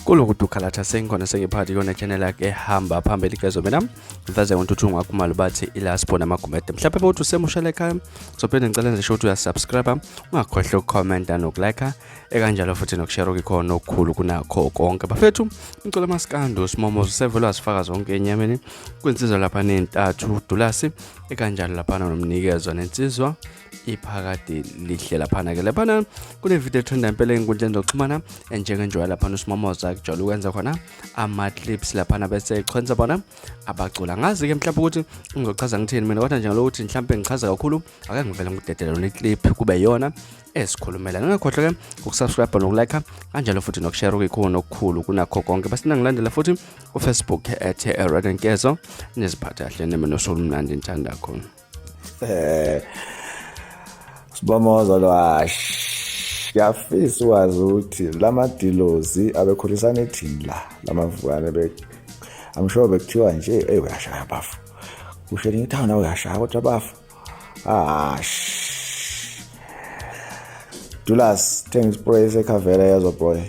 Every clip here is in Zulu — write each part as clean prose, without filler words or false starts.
Kulokuthi ukhalatha sengikhona sengiphakathi kuyona channel yakhe ehamba phambili kezo mina ngiveze ngontuthu ngakhumalo bathi ilaspo namagumede. Mhlawumbe uma uthi usemusha la ekhaya uzophinde ngicela nje ukuthi uyasubscribe, ungakhohlwa ukucomment nokulike ekanjalo futhi nokushare okukhona okukhulu kunakho konke. Bafethu umculo maskandi usimomo usevele wasifaka zonke enyameni kwinsizwa lapha nentathu Dulasi ekanjalo lapha nomnikezwa nensizwa iphakade lihle laphana ke laphana kunevidiyo ethanda impela ey'nkundleni zokuxhumana enjengenjoya laphana usimamoza kujwayele ukwenza khona ama-clips laphana bese echwensa bona abacula ngazi-ke mhlawumbe ukuthi ngizochaza ngithini mina kodwa njengalokuthi mhlawumbe ngichaza kakhulu ake ngivele ngidedele lona iclip kube yona esikhulumela ngingakhohlwa ke ukusubscribe nokulike kanjalo futhi nokushare okuyikhona okukhulu kunakho konke bese nangilandela futhi kufacebook at Nkezo niziphathe kahle nime nosuku olumnandi ngithanda khona. Eh Sibomoza lo ash. Ngiyafisa ukwazi ukuthi lamadilozi abekhulisana ethini la lamavukane be I'm sure bekuthiwa nje hey uyashaya bafu. Kusho ngithi hawu nawe uyashaya kodwa bafu. Ah. Dulas, thenga ispray sekhavela yazo boy.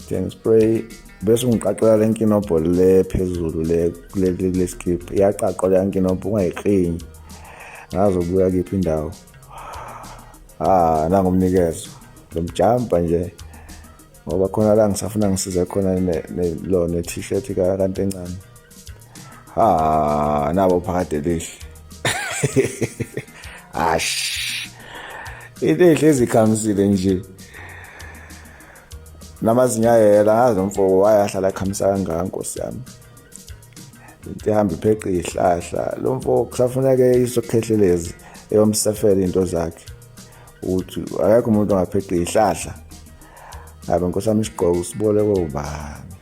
Thenga ispray bese ungiqaqela le nkinobho le phezulu le kule skip iyaqaqwa le nkinobho ungayiklinyi ngazobuya kiphi indawo ah nangumnikezo ngomjampa nje ngoba khona la ngisafuna ngisize khona lo ne-t-shirt kanti encane ha nabo phakade lihle ash into ehlezi ikhamisile nje namazinyo ayela ngazi lo mfo wayahlala ekhamisa kangaka nkosi yami into ihamba ipheqe ihlahla lo mfo kusafuneka isokhehlelezi eyomsefela into zakhe ukuthi akekho umuntu ongapheqi ihlahla ngabe nkosi yami isigqoko sibolekwe ubani.